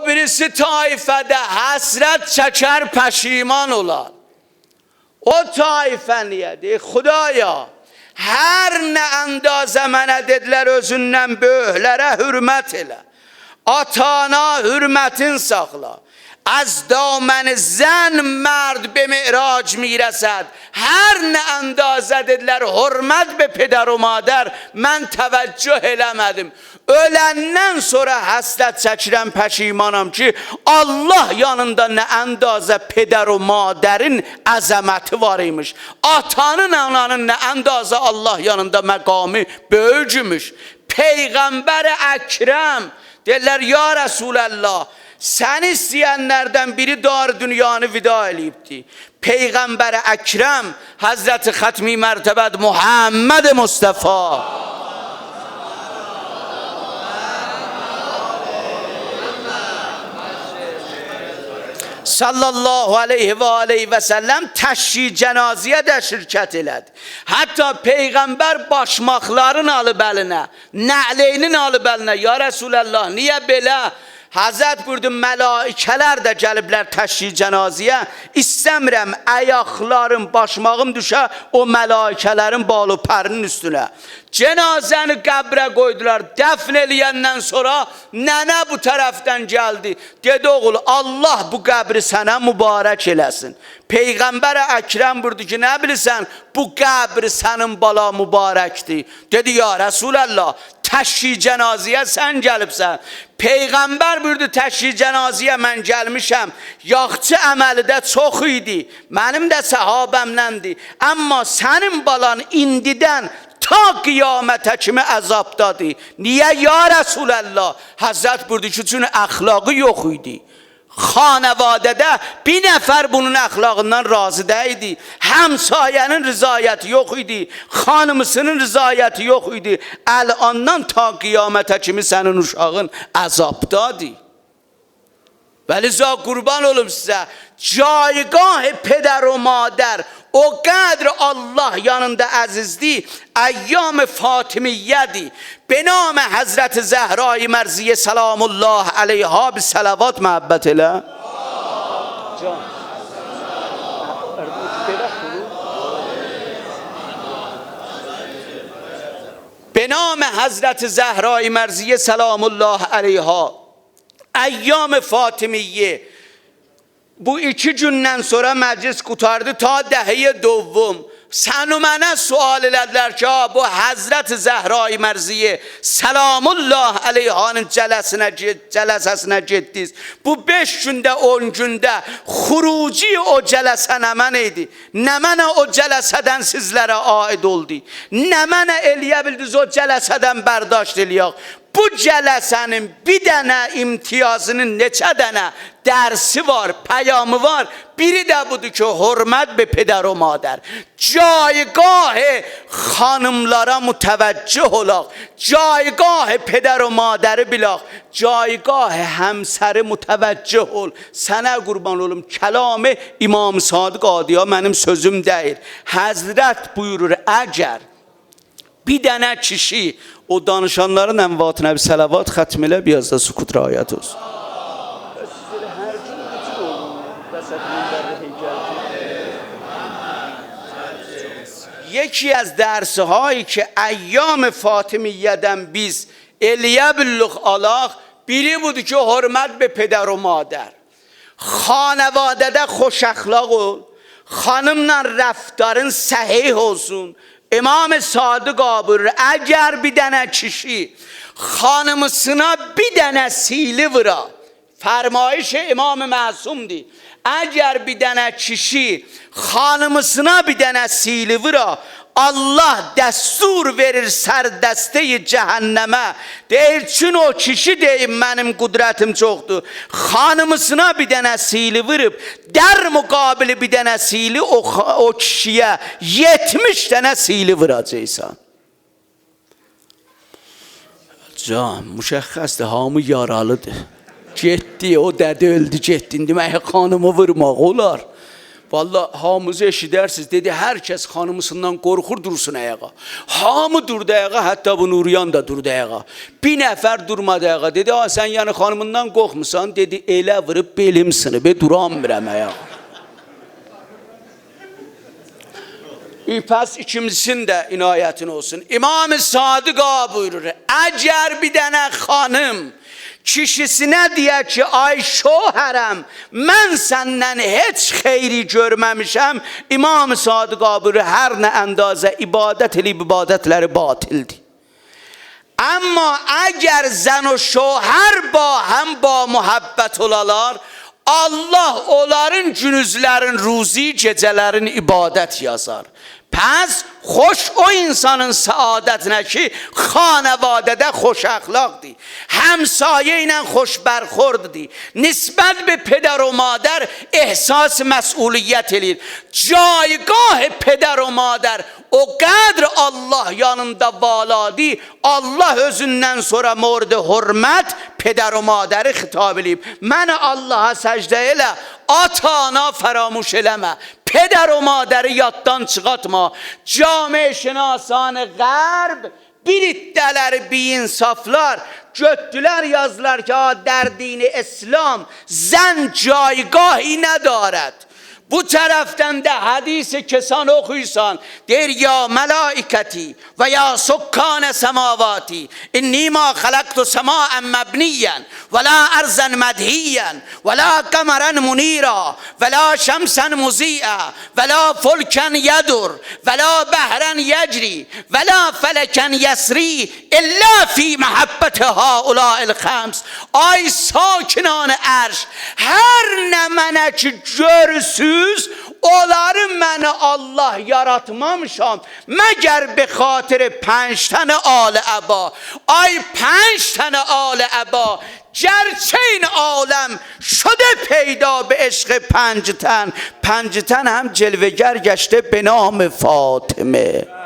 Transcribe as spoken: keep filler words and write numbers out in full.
بیریسی طایفه ده حسرت چکر، پشیمان اولار. او طایفه نییه؟ دئییر: «خدایا، هر نه اندازه منه دئدیلر اؤزوندن بؤیوکلره حرمت ائله. آتانا حرمتین ساخلا. از دامن زن مرد به معراج می‌رسد.» هر نه اندازه دئدیلر حرمت به پدر و مادر، من توجه ائله‌مه‌دیم. اؤلندن سونرا حسرت چکیرم، پشیمانام کی، الله یانیندا نه اندازه پدر و مادرین عظمتی وار ایمیش. آتانین، آنانین نه اندازه الله یانیندا مقامی بؤیوک ایمیش. پیغمبر اکرم، دئییرلر: «یا رسول‌الله، سنی ایسته‌ینلردن بیری دار دنیانی وداع ائله‌ییبدی.» پیغمبر اکرم، حضرت ختمی مرتبت محمد مصطفی صلی الله علیه و آله و سلم تشییع جنازه‌یه ده شرکت ائله‌دی. حتی پیغمبر باشماقلارین آلیب الینه، نعلینین آلیب الینه. «یا رسول‌الله، نییه بئله؟» حضرت بویوردو: «ملائکه‌لر ده گلیبلر تشییع جنازه‌یه. ایسته‌میرم آیاقلاریم، باشماغیم دوشه او ملائکه‌لرین بال و پرینین اوستونه.» جنازه‌نی قبره قویدولار. دفن ائله‌یندن سونرا ننه بو طرفدن گلدی. دئدی: «اوغول، الله بو قبری سنه مبارک ائله‌سین.» پیغمبر اکرم بویوردو کی: «نه بیلیرسن بو قبر سنین بالا مبارکدیر؟» دئدی: «یا رسول‌الله، تشییع جنازه‌یه سن گلیبسن.» پیغمبر بویوردو: «تشییع جنازه‌یه من گلمیشم. یاخچی عملی ده چوخ ایدی. منیم ده صحابه‌مدندی. اما سنین بالان ایندیدن تا قیامته کیمی عذابدادی.» نییه، یا رسول‌الله؟ حضرت بویوردو کی: «چون اخلاقی یوخ ایدی. خانواده‌ده بیر نفر بونون اخلاقیندان راضی دئییلدی. همسایه‌نین رضایتی یوخ ایدی. خانیمیسینین رضایتی یوخ ایدی. الاندان تا قیامته کیمی سنین اوشاغین عذابدادی.» ولذا قوربان اولوم سیزه، جایگاه پدر و مادر او قدر الله یانیندا عزیزدی، ایام فاطمیه‌دی. به نام حضرت زهرای مرضیه سلام الله علیها بیر صلوات محبت ائله. جان. به نام حضرت زهرای مرضیه سلام الله علیها، ایام فاطمیه، بو ایکی گوندن سونرا مجلس قوتاردی، تا دهه‌ی دوم. سن و منه سؤال ائله‌دیلر کی: «آ، بو حضرت زهرای مرضیه سلام الله علیهانین جلسه‌سینه گئت-، جلسه‌سینه گئتدینیز. بو بئش گونده، اون گونده خروجی او جلسه نمنه ایدی؟ نمنه او جلسه‌دن سیزلره عاید اولدو؟ نمنه ائلیه بیلدینیز او جلسه‌دن برداشت ائلیه‌ک؟» بو جلسه‌نین بیر دنه امتیازینین نئچه دنه درسی وار، پیامی وار. بیری ده بودور کی، حرمت به پدر و مادر. جایگاه خانیملارا متوجه اولاق. جایگاه پدر و مادری بیلاق. جایگاه همسری متوجه اول. سنه قوربان اولوم، کلام امام صادق آقایا منیم سؤزوم دئییل. حضرت بویورور، اگر بیر دنه کیشی، او دانیشانلارین امواتینا بیر صلوات ختم ائله، بیر آز دا سکوت رعایت اولسون. یکی از درس‌هایی که ایام فاطمیه‌دن بیز ائلیه بیللیک آلاق، بیری بودور کی، حرمت به پدر و مادر. خانواده‌ده خوش اخلاق اول، خانیملا رفتارین صحیح اولسون. امام صادق آقا بویورور، اگر بیر دنه کیشی خانیمیسینا بیر دنه سیلی وورا، فرمایش امام معصومدور، اگر بیر دنه کیشی خانیمیسینا بیر دنه سیلی وورا، الله دستور وئریر سردسته‌ی جهنمه. دئییر، چون او کیشی، دئییر، منیم قدرتیم چوخدور. خانیمیسینا بیر دنه سیلی ووروب، در مقابل بیر دنه سیلی او خا-، او کیشی‌یه یئتمیش دنه سیلی ووراجاقسان. جان، مشخصدیر، هامی یارالیدیر. گئتدی، او دده اؤلدو، گئتدی. ایندی مگه خانیمی وورماق اولار؟ والله، هامیزی ائشیدرسینیز. دئدی: «هر کس خانیمیسیندان قورخور، دورسون آیاغا.» هامی دوردو آیاغا، حتی بو نوریان دا دوردو آیاغا. بیر نفر دورمادی آیاغا. دئدی: «آ، سن یعنی خانیمیندان قورخمورسان؟» دئدی: «ائله ووروب بئلیم سینیب، دورانمیرام آیاغا.» ای، پس ایکینجیسینین ده عنایتین اولسون. امام صادق آقا بویورور: اگر بیر دنه خانیم کیشیسینه دئیه کی: «آی شوهرم، من سندن هئچ خیری گؤرمه‌میشم»، امام صادق آقا بویورور: هر نه اندازه عبادت ائله‌ییب، عبادتلری باطلدیر. اما اگر زن و شوهر باهم با محبت اولالار، الله اونلارین گونوزلرین روزی، گئجه‌لرین عبادت یازار. پس خوش او انسانین سعادتینه کی، خانواده‌ده خوش اخلاقدیر، همسایه ایله خوش برخورددور، نسبت به پدر و مادر احساس مسئولیت ائله‌ییر. جایگاه پدر و مادر او قدر الله یانیندا والادی، الله اؤزوندن سونرا مورد حرمت پدر و مادری خطاب ائله‌ییب. منی اللها سجده ائله، آتا آنا فراموش ائله‌مه، پدر و مادری یاددان چیخارتما. جامعه شناسان غرب بیر عده‌لری بی‌انصافلار گؤتدولر، یازدیلار کی: «آ، در دین اسلام زن جایگاهی ندارد.» بو طرفدن ده حدیث کسانی اوخویورسان، دئییر: «یا ملائکتی و یا سکان سماواتی، انی ما خلقت سماء مبنیا ولا ارضا مدحیا ولا قمرا منیرا ولا شمسا مضیئا ولا فلکا یدور ولا بحرا یجری ولا فلکا یسری الا فی محبة هؤلاء الخمس.» آی ساکنان عرش، هر نمنه کی گؤرورسوز، اونلاری من الله یاراتمامیشام، مگر به خاطر پنج تن آل عبا. آی پنج تن آل عبا، گرچه این عالم شده پیدا به عشق پنج تن، پنج تن هم جلوه‌گر گشته به نام فاطمه.